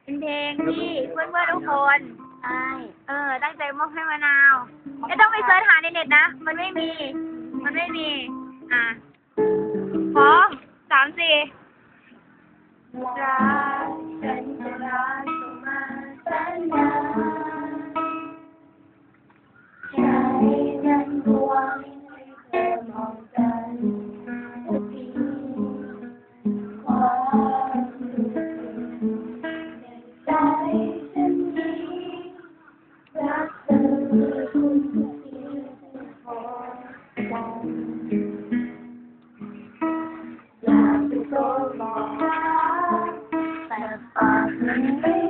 ເປັນເພງທີ່ເພື່ອນໆທຸກຄົນ ໃຊ່ ເອີ ຕັ້ງໃຈມອບໃຫ້ມະນາວ. ໄມ່ຕ້ອງໄປເສີດຫາໃນເນັດນະ ມັນໄມ່ມີ ມັນໄມ່ມີ. ອ່າ ພ້ອມ ສາມ ສີ່ ຢາກຈະໂທບອກຫາ ແຕ່ປາກມັນໄມ່